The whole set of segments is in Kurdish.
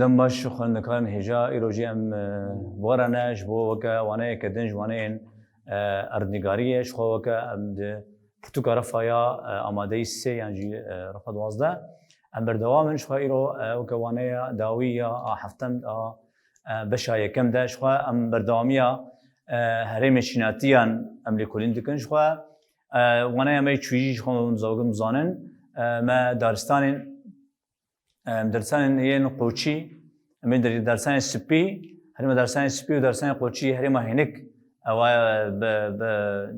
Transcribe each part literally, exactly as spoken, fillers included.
Dem baş xwendekaran hêja, îro jî em, e, bi we re ne ji bo weke waneyeke din ji waneyên, e, erdnîgariyê, ji xwe weke em di pirtûka refa ya, e, amadeyî sê yan jî, e, refa duwazdeh. Em berdewam in, ji xwe îro, e, weke waneya dawî ya a heftem a, e, beşa yekem de, ji xwe em berdewamiya, e, herêmê şînatiyan em lêkolîn dikin. Ji xwe, e, waneya me yê çûyî ji xwe em zanin, e, me daristanên Em dersanên yên qoçî, em ê der-, dersanên spî, herêma dersanên spî û dersanên qoçî herêma hênik ewa bi, bi,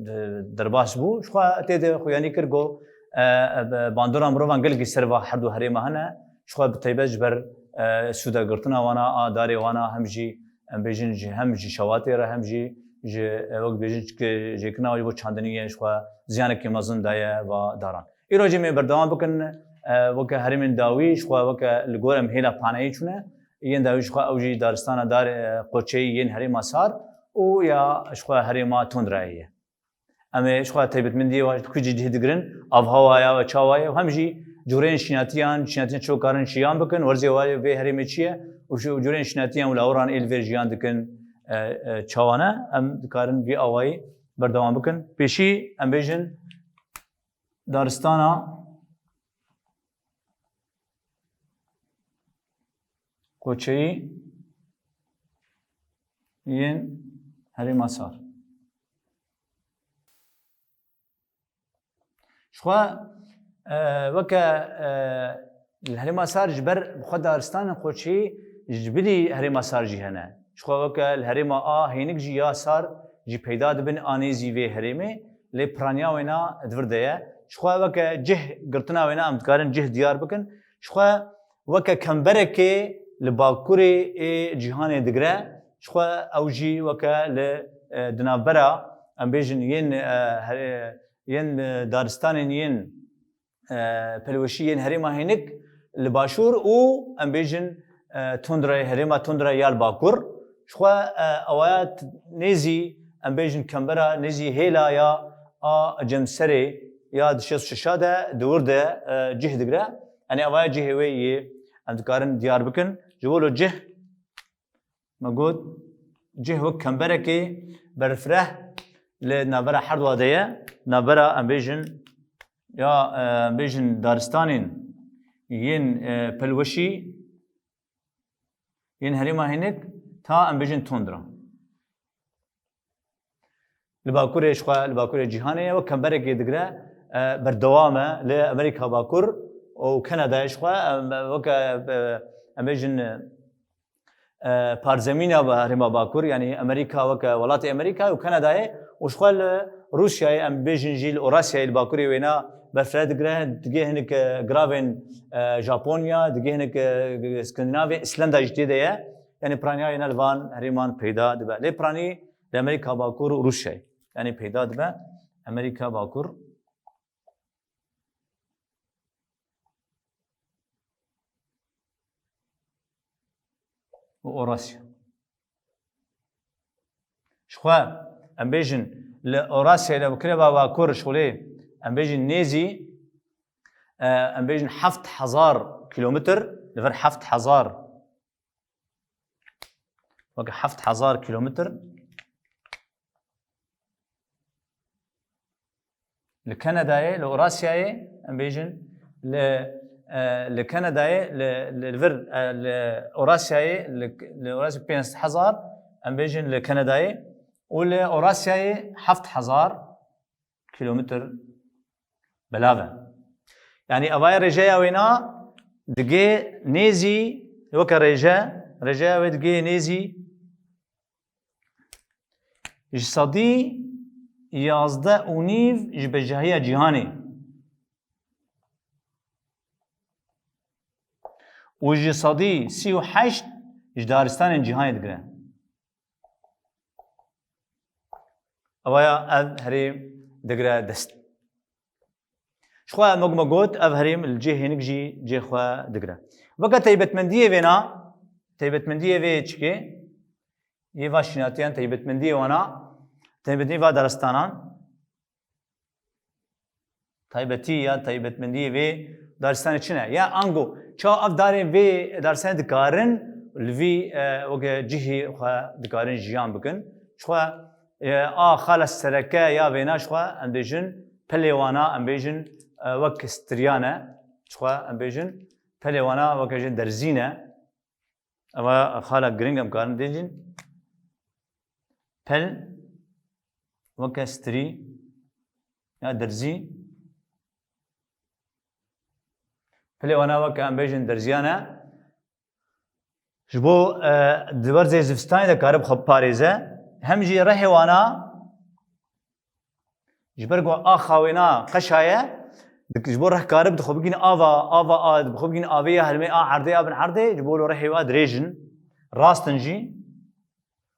de-, derbas bû. Ji xwe tê de xuyanî kir ku, e, e, bandora mirovan gelekî ser va her du herêma hene. Ji xwe bi taybet ji ber, e, sûda girtina wana, a darê wana hem jî, em bêjin ji, hem ji şewatê re hem jî ji, e, wek bêjin çike jêkirina wê bo çandiniyê ji xwe ziyanekî mezin daye va daran. Îro jî em ê berdewam bikin, e, weke herêmên dawî, ji xwe weke li gor em hêla paneyê çûne, yên dawî ji xwe ew jî daristana dar, e, qoçeyî yên herêma sar û ya ji xwe herêma tundrayê ye. Em ê ji xwe taybetmendiyê wa ku jî cih digirin, avhewa ya we çawa ye û hem jî cûreyên şînatiyan, şînatiyan çawa karin jiyan bikin, werzê wa vê herêmê çi ye û ji cûreyên şînatiyan û lawiran ê li vê jiyan dikin, e, e, çawa ne, em dikarin vî awayî berdewam bikin. Pêşî em bêjin, daristana qoçeyî yên herêma sar. Ji xwe, e, weke, e, li herêma sar ji ber xwe daristanên qoçeyî ji bilî herêma sar jî hene. Ji xwe weke li herêma a hênik jî ya sar jî peyda dibin a nêzî vê herêmê, lê piraniya wêna di vir de ye. Ji xwe weke cih girtina wêna em dikarin cih diyar bikin. Ji xwe weke kemberekê li bakurê ê cîhanê digire. Ji xwe ew jî weke li, e, di navbera, em bêjin, yên, e, her-, yên, e, daristanên yên, e, pelweşî yên herêma hênik li başûr û, em bêjin, e, tundrayê, herêma tundra ya li bakur. Ji xwe, e, ewaya t-, nêzî, em bêjin, kembera nêzî hêla ya a cemserê ya di şêst û şeşa de di wir de, e, cih digire. Yanî ewaya cihê wê yê em dikarin diyar bikin. Ji bo lo cih, me got, cih wek kemberekê berfireh li navbera her dua de ye. Navbera, em bêjin, ya, e, em bêjin daristanên yên, e, pelweşî yên herêma hênik ta, em bêjin, tundra. Li bakurê ji xwe, li bakurê cîhanê ye, wek kemberekê digire, e, berdewam e li Amerîka Bakur û Kanadayê ji xwe, em, weke, e, em bêjin, e, parzemîna ba-, herêma Bakur, yanî Amerîka weke welatê Amerîka û Kanadayê û ji xwe li Rûsyayê, em bêjin jî li Ewrasyayê, li bakurê wêna berfireh digire, digê hinek, e, giravên, e, Japonya, digê hinek, e, Skandinavya, Îslanda jî tê de ye. Yanî piraniya wêna li van herêman peyda dibe. Lê piranî li Amerîka Bakur û Rûsyayê, yanî peyda dibe Amerîka Bakur û Orasya. Ji xwe em bêjin li Orasyayê li kireva Bakur ji xwe lê em bêjin nêzî, e, em bêjin heft hezar kîlometr, li vir heft hezar weke heft hezar kîlometr. Li Kanadayê, li Ewrasyayê, em bêjin, li, e, li Kanadayê, li, li, li vir, e, li Ewrasyayê, li, li Ewrasyayê pênc hezar, em bêjin li Kanadayê, û li Ewrasyayê heft hezar kîlometr belav e. Yanî evaya rêjeya wêna digê nêzî, weke rêje, rêjeya wê digê nêzî ji sedî yazdeh û nîv ji bejahiya cîhanê û ji sedî sî û heşt ji daristanên cîhanê digire. Evaya ev herêm digire dest. Ji xwe me, me got, ev herêm li cihê hinek jî cihê xwe digire. Weke taybetmendiyê vêna, taybetmendiyê vê çikê, yê va şînatiyan, taybetmendiyê wana, taybetmendiyê va daristanan, taybetî ya taybetmendiyê vê daristanê çi ne? Ya ango, çawa ev darên vê daristanê dikarin Li vî, e, weke cihî xwe dikarin jiyan bikin. Jixwe, e, a xala sereke ya vêna jixwe em bêjin pelê wana, em bêjin, e, wek striyan e. Jixwe em bêjin pelê wana weke jin derzîn e. Eva xala giring em karin dêjin. Pel weke strî ya derzî. Pelê wana weke em bêjin derziyan e. Ji bo, e, di werzê zivistanê de kare bi xwe biparêze. Hem jî rehê wana ji ber ku axa wêna qeşa ye, dik-, ji bo reh kare bi xwe bigihîne ava, ava a, bi xwe bigihîne avê ya helmê a erdê ya bin erdê, ji bo lo rehê wa dirêj in, rast in jî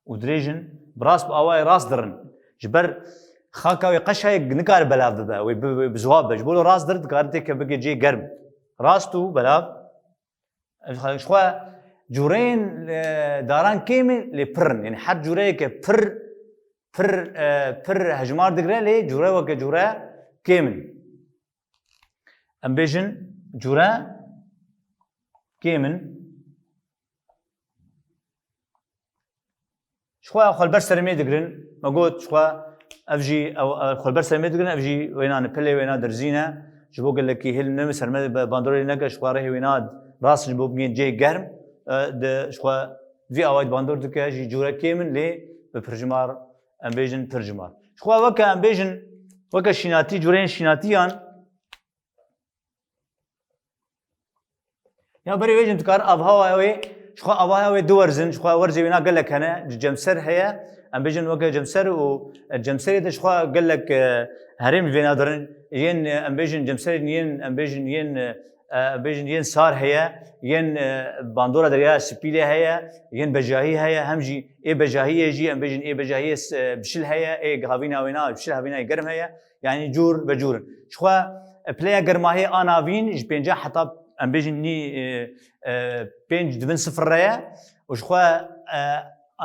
û dirêj in, bi rast bi awayê rast dirin. Ji ber xaka wê qeşa ye nikare belav bibe, wê bi, wê bi ziwa bibe. Ji bo lo rast dir dikare têke bigê cihê germ. Rast û belav. Ji xwe cûreyên, e, daran kêm in lê pir in. Yanî her cûreyeke pir, pir, e, pir hejmar digre lê cûre weke cûre kêm in. Em bêjin cûre kêm in. Jixwe xwe li ber serê me digirin. Me got, jixwe ev jî, ew, ew xwe li ber serê me digirin, ev jî wêna ne, pelê wêna derzîn e. Ji bo gelekî hêl neme ser me, be-, bandorê neke, jixwe rehê wêna rast ji bo bigihên cihê germ, e, di, jixwe vî awayî bandor dike, jî cûre kêm in, lê bi pirjimar, em bêjin pirjimar. Jixwe weke em bêjin, weke şînatî, cûreyên şînatiyan, Ya berê wê jî em dikarin avhewaya wê, jixwe avhewaya wê du werz in, jixwe werzê wêna gelek hene, cemser heye, em bêjin weke cemser û, e, cemserê de jixwe gelek, e, herêm li vêna dirin, yên, e, em bêjin cemserên yên, em bêjin yên, e, em bêjin yên sar heye, yên, e, bandora Deryaya Spî lê heye, yên bejahî heye, hem jî ê bejahiyê jî, em bêjin ê bejahiyê s-, e, bişil heye, ê havîna wêna, bişil havîna germ heye. Yanî cûr be cûr in. Jixwe, e, pileya germahiyê a navîn ji pêncî heta em bêjin nî, e, e, pênc di bin sifir re ye. Û jixwe, e,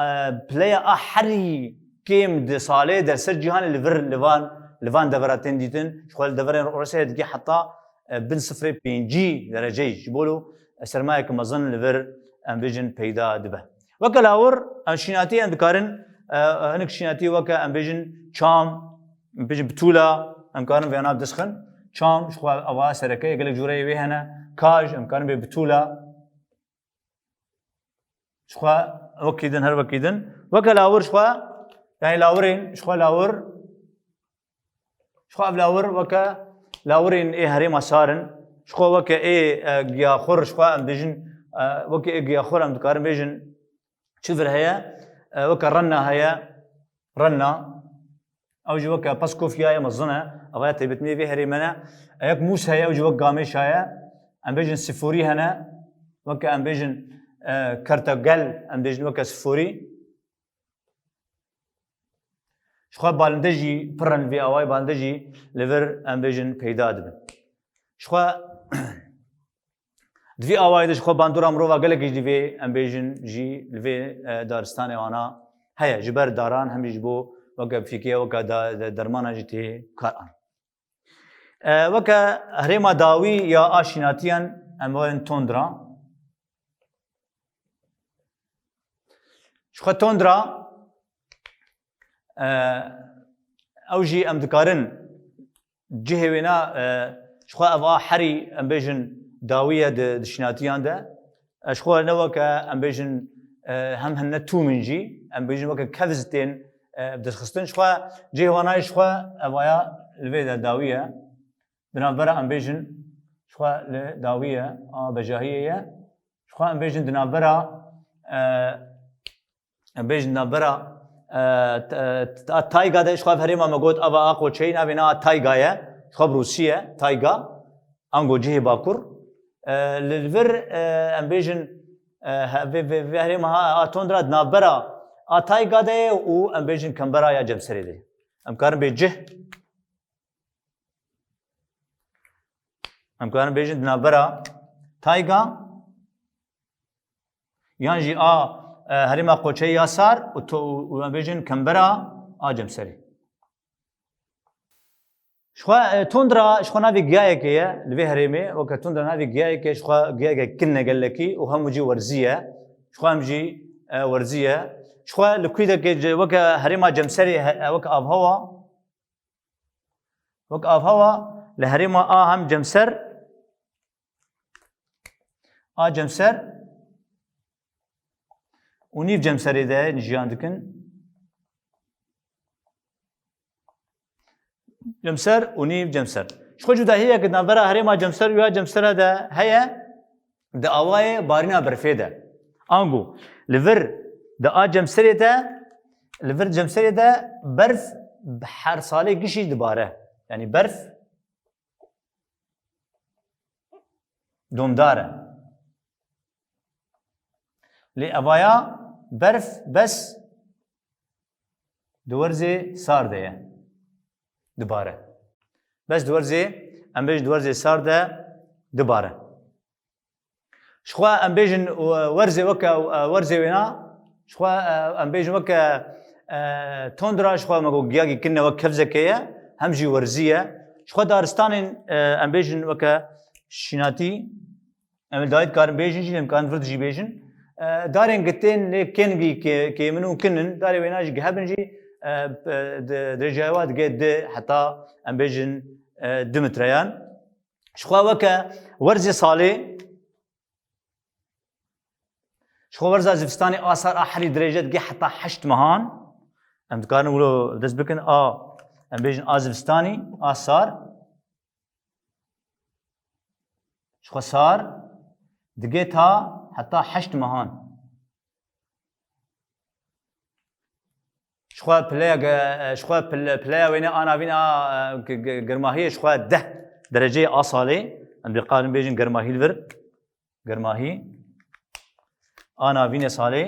e, pileya a herî kêm di salê der ser cîhanê li vir, li van, li van devera tên dîtin. Jixwe li deverên Rûsyayê digê heta, e, bin sifirê pêncî dereceyî. Ji bo lo, e, sermayeke mezin li vir, em bêjin peyda dibe. Weke lawir, em şînatî em dikarin, e, hinek şînatî weke em bêjin çam, em bêjin bitûla, em karin vêna dest xin. Çam, jixwe ava sereke ye, gelek cûreyê wê hene. Kaj, em karin bê bitûla. Jixwe wekî din, her wekî din. Weke lawir jixwe, yanî lawirên, jixwe lawir, Jixwe ev lawir weke lawirên ê herêma sar in. Jixwe weke ê, e, giyaxwir, jixwe em dibêjin, e, weke ê giyaxwir em dikarin bêjin çi vir heye, e, weke renna heye, renna. Ew jî weke peskofya ye mezin e, ev ya taybetmendî vê herêmê ne. E, yek mûs heye, ew jî wek gamêşa ye. Em bêjin siforî hene, weke em bêjin, e, kertegel, em bêjin weke siforî. Jixwe balinde jî pir in, vî awayî balinde jî li vir em bêjin peyda dibin. Jixwe di vî awayî de jixwe bandora mirova gelekî jî divê em bêjin jî li vê, e, daristanê wana heye. Ji ber daran hem jî ji bo weke fîkê, weke da-, de-, dermana jî tê kar an. E, weke herêma dawî ya a şînatiyan em werin tondra. Jixwe tondra, e, ew jî em dikarin cihê wêna, e, jixwe ev a herî em bêjin dawî ye di, di şînatiyan de. E, jixwe ne weke em bêjin, e, hem hene tûm in jî, em bêjin weke kevz tên, e, destxistin. Jixwe cihê wana jixwe ev aya li vê de dawî ye. Di navbera em bêjin jixwe li dawî ye, a bejahiyê ye. Jixwe em bêjin di navbera, e, em bêjin di navbera, e, t-, e, t-, a tayga de jixwe ev herêma me got, ava a qoçeyî navê na a tayga ye. Jixwe bi rûsî ye, tayga. Ango cihê bakur. E, li vir, e, em bêjin, e, he-, vê, vê, vê herêma ha, a tondra di navbera a tayga de ye û em bêjin kembera ya cemserê de ye. Em karin bê cih. Em karin bêjin di navbera tayga yan jî a, e, herêma qoçeyê ya sar û to-, û em bêjin kembera a cemserê. Jixwe, e, tondra, jixwe navê giyayekê ye, li vê herêmê, weke tondra navê giyayekê, jixwe giyayeke kin e gelekî û hemû cî werzî ye. Ji xwe em jî, e, werzî ye. Ji xwe li kûdekê ce-, weke herêma Cemserê he-, e, weke avhewa, weke avhewa li herêma a hem Cemser, a Cemser û nîv Cemserê de jiyan dikin. Cemser û nîv Cemser. Ji xwe cudahiyeke di navbera herêma Cemser û ya Cemsera de heye, di awayê barîna berfê de. Ango, li vir di a Cemserê de, li vir Cemserê de berf her salê gişî dibare. Yanî berf domdar e. Lê evaya berf bes di werzê sar de ye. Dibare. Bes di werzê, em bêjin di werzê sar de dibare. Ji xwe em bêjin, e, werzê weke, e, werzê wêna, ji xwe, e, em bêjin weke, e, tondra, ji xwe me got giyagî kinine wek kevzekê ye, hem jî werzî ye. Ji xwe daristanên, e, em bêjin weke şînatî, em li dayî dikarin bêjin jî, em dikarin vir jî bêjin. E, darên gitên lê kêngî kê-, kêmin û kin in, darê wêna jî hebin jî, e, e, di-, dirêjaya wa digê di heta em bêjin, e, du metreyan. Ji xwe weke werzê salê, ji xwe werza zivistanê a sar a herî dirêj e, digê heta heşt mehan. Em dikarin wilo dest bikin a, em bêjin a zivistanî, a sar. Ji xwe sar digê ta heta heşt mehan. Ji xwe pileya ge-, ji xwe pile-, pileya wêne a navîn a, e, ge-, ge-, germahiyê ji xwe deh dereceyê a salê. Em dikarin bêjin germahî li vir. Germahî. A navînê salê.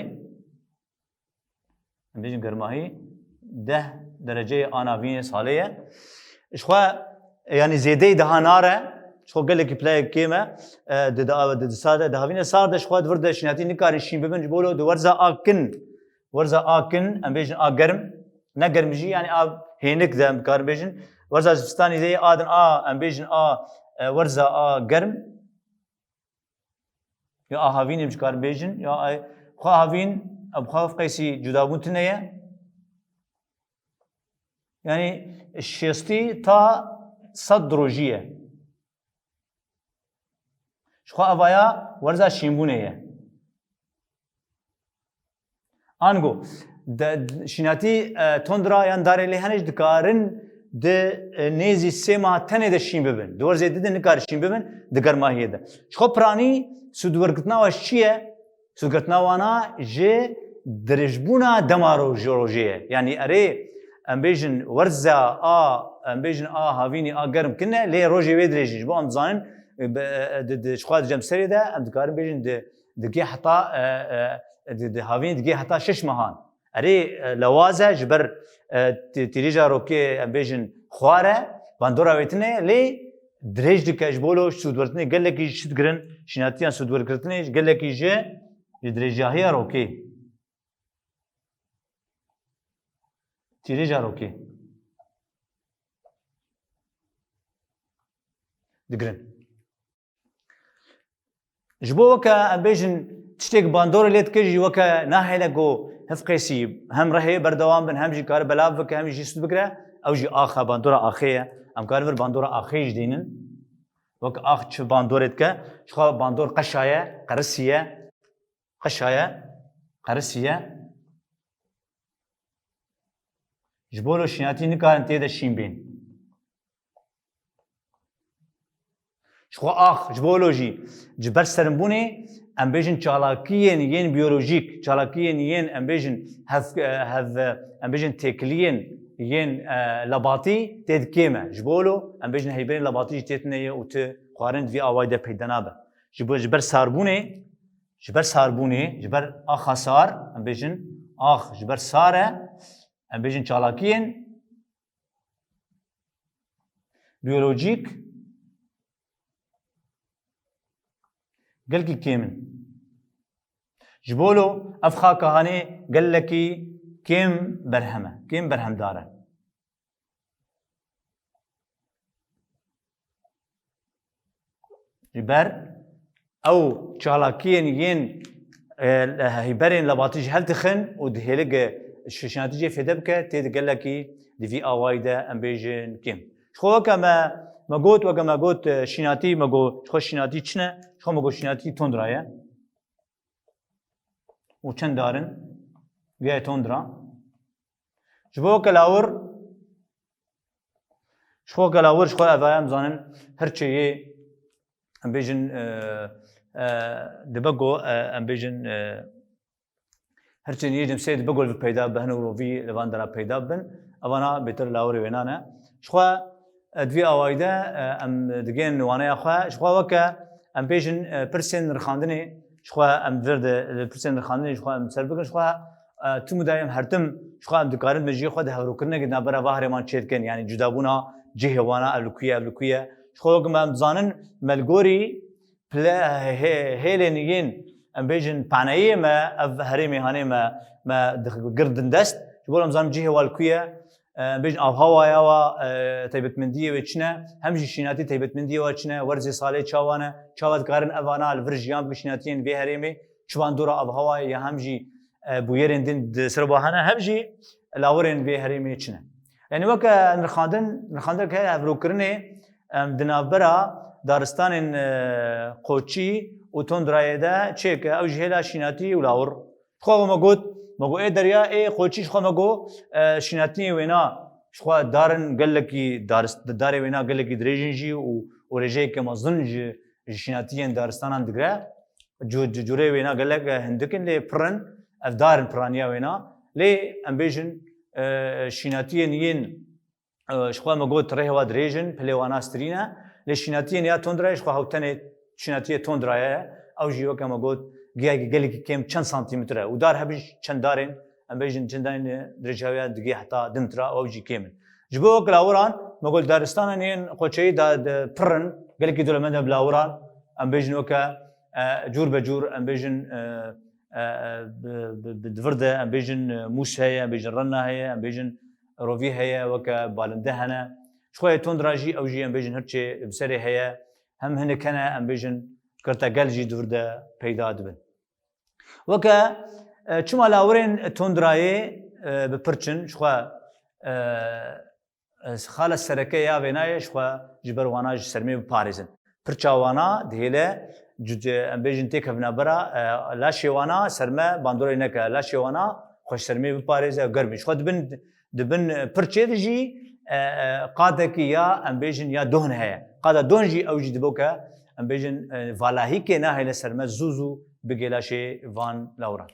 Em bêjin germahî deh dereceyê a navînê salê ye. Ji xwe, yanî zêdeyî daha nare, ji xwe gelekî pilayek kêm e, e, di, di, di, di sar de, di havînê sar de ji xwe di vir de şînatî nikarin şîn bibin, ji bo lo di werza a kin, werza a kin, em bêjin a germ, ne germ jî, yanî a hênik de em dikarin bêjin, werza zivistanî de a din a, em bêjin a, e, werza a germ, ya a havînê em dikarin bêjin, ya a, xwe havîn, ev xwe ev qeysî cudabûn tune ye. Yanî şêstî ta sed rojî ye. Ji xwe evaya werza şînbûnê ye. Ango, de, şînatî, e, tondra yan darê lê hene jî dikarin di, e, nêzî sê meha tenê de şîn bibin. Di werzê di de nikare şîn bibin, di germahiyê de. Ji xwe piranî sûdwergirtina we çi ye? Sûdwergirtina wana ji dirêjbûna dema roj-, rojê ye. Yanî erê, em bêjin werza a, em bêjin a havînî a germ kine, lê rojê wê dirêj e. Ji bo em dizanin, e, be-, e, di, di, ji xwe di Cemserê de, em dikarin bêjin di, digê heta, e, e, di, di havînî digê heta şeş mehan. Erê, e, lewaz e ji ber, e, tî-, tîrêja rokê, em bêjin xwar e, bandora wê tune ye, lê dirêj dike ji bo lo sûdwergirtinê gelekî ji çi digirin, şînatiyan sûdwergirtinê ji gelekî ji, ji dirêjahiya rokê. Tîrêja rokê digirin. Ji bo weke em bêjin tiştêk bandorê lê dike jî weke nahêle ku hevqêsî hem rehê berdewam bin, hem jî kare belav bike, hem jî sûd bigire, ew jî ax e, bandora axê ye. Em karin vir bandora axê jî dînin. Weke ax çi bandorê dike? Ji xwe bandor qeşa ye, qerisî ye. Qeşa ye, qerisî ye. Ji bo lo şînatî nikarin tê de şîn bên. Ji xwe ax, ji bo lo jî, ji ber serimbûnê, em bêjin çalakiyên yên biyolojîk, çalakiyên yên, em bêjin hev-, hev-, em bêjin têkiliyên yên, e, lebatî tê de kêm e. Ji bo lo, em bêjin heyberên lebatî jî tê tune ye û tu xwarin di vî awayî de peyda nabe. Ji bo, ji ber sarbûnê, ji ber sarbûnê, ji ber axa sar, em bêjin ax ji ber sar e, em bêjin çalakiyên biyolojîk gelkî kêm in. Ji bo lo ev xaka hanê gelekî kêm berhem e, kêm berhemdar e. Ji ber ew çalakiyên yên, e, heyberên lebatî jî hev dixin û dihêlike şinatî jê fêde bike, tê di gelekî di vî awayî de em bêjin kêm. Ji xwe weke me, me got, weke me got, e, şinatî, me got, ji xwe şinatî çi ne? Ji xwe me got şinatî tondra ye. Û çend dar in? Vîya ye tondra. Ji bo weke lawir, ji xwe weke lawir, ji xwe eva em zanin, hirçê yê, em bêjin, e, e, dibe ku, e, em bêjin, e, hirçên yê cimsê dibe ku li vir peyda bibin û rovî li van dera peyda bibin, evana bêtir lawirê wêna ne. Ji xwe, e, di vî awayî de, e, em digên waneya xwe, ji xwe weke em bêjin, e, pirsên nirxandinê, ji xwe em vir de, li pirsên nirxandinê ji xwe em ser bikin, ji xwe, e, tim û dayem her tim ji xwe em dikarin mejiyê xwe di hevrokirinekê di navbera va herêman çêdikin, yanî cudabûna cihê wana, ev li ku ye, ev li ku ye. Ji xwe weke me em dizanin, me li gorî pile-, hê-, hêlên yên, em bêjin, paneyê me, ev herêmê hanê me, me dix-, girdin dest. Ji bo em zanin cihê wa li ku ye, e, em bêjin avhawaya wa, e, taybetmendiyê wê çi ne, hem jî şînatî taybetmendiyê wa çi ne, werzê salê çawa ne, çawa dikarin evana li vir jiyan bikin şînatiyên vê herêmê, çi bandora avhawayê ya hem jî, e, bûyerên din di ser wa hene, hem jî lawirên vê herêmê çi ne. Yanî weke nirxandin, nirxandineke hevrokirinê, em, di navbera daristanên, e, Qoçî û Tondrayê de çêke, ew jî hêla şînatî û lawir. Ji xwe me got, me got, ê derya, ê Qoçî ji xwe me got, e, şînatiyê wêna, ji xwe darin gelekî, darist-, darê wêna gelekî dirêj in jî û, û rêjeyeke mezin ji, ji şînatiyên daristanan digire. Cu-, cu-, curê wêna gelek, e, hindik in, lê pir in, ev dar in piraniya wêna. Lê em bêjin, e, şînatiyên yên, e, ji xwe me got rêhê wa dirêj in, pilê wana stirî ne. Lê şînatiyên ya tundra ye, ji xwe hew tenê şînatiyê tundra ye. Ew jî weke me got, giyayekî gelekî kêm çend santîmetre. Û dar hebin çend darên, em bêjin çend darên dirêjawiya digê heta du metre, ew jî kêm in. Ji bo wek lawiran, me got daristanan yên Qoçeyî da, de pir in, gelekî dewlemend in bi lawiran, em bêjin weke, e, cûr be cûr, em bêjin, e, e, e, bi, bi, bi, di vir de, em bêjin, e, mûs heye, em bêjin renna heye, em bêjin rovî heye, weke balinde hene. Ji xwe yê tundra jî, ew jî em bêjin hirçê bi serê heye. Hem hinek hene, em bêjin kirtegel jî di vir de peyda dibin. Weke, e, çima lawirên tundrayê, e, bi pirç in, ji xwe, e, e, xala sereke ya vêna ye, ji xwe ji ber wana ji sermê biparêzin. Pirça wana dihêle, cu-, em bêjin têkevina bera, e, laşê wana serme bandorê neke, laşê wana xwe ji sermê biparêze ew germ in. Ji xwe dibin, dibin, e, pirçê de jî, e, e, qadekî ya, em bêjin, ya dohn heye. Qada dohn jî ew jî dibo ke, em bêjin, e, valahîkê nahêle serme zû zû bigê laşê van lawiran.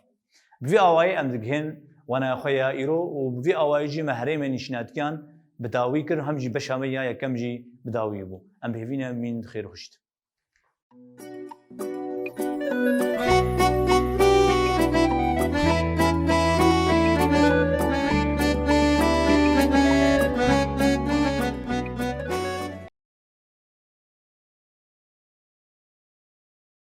Bi vî awayî em digihên wanaya xwe ya îro û bi vî awayî jî me herêmên nîşînatiyan bi dawî kir, hem jî beşa me ya yekem jî bi dawî bû. Em bi hêvî ne mîn xêr û xweşî.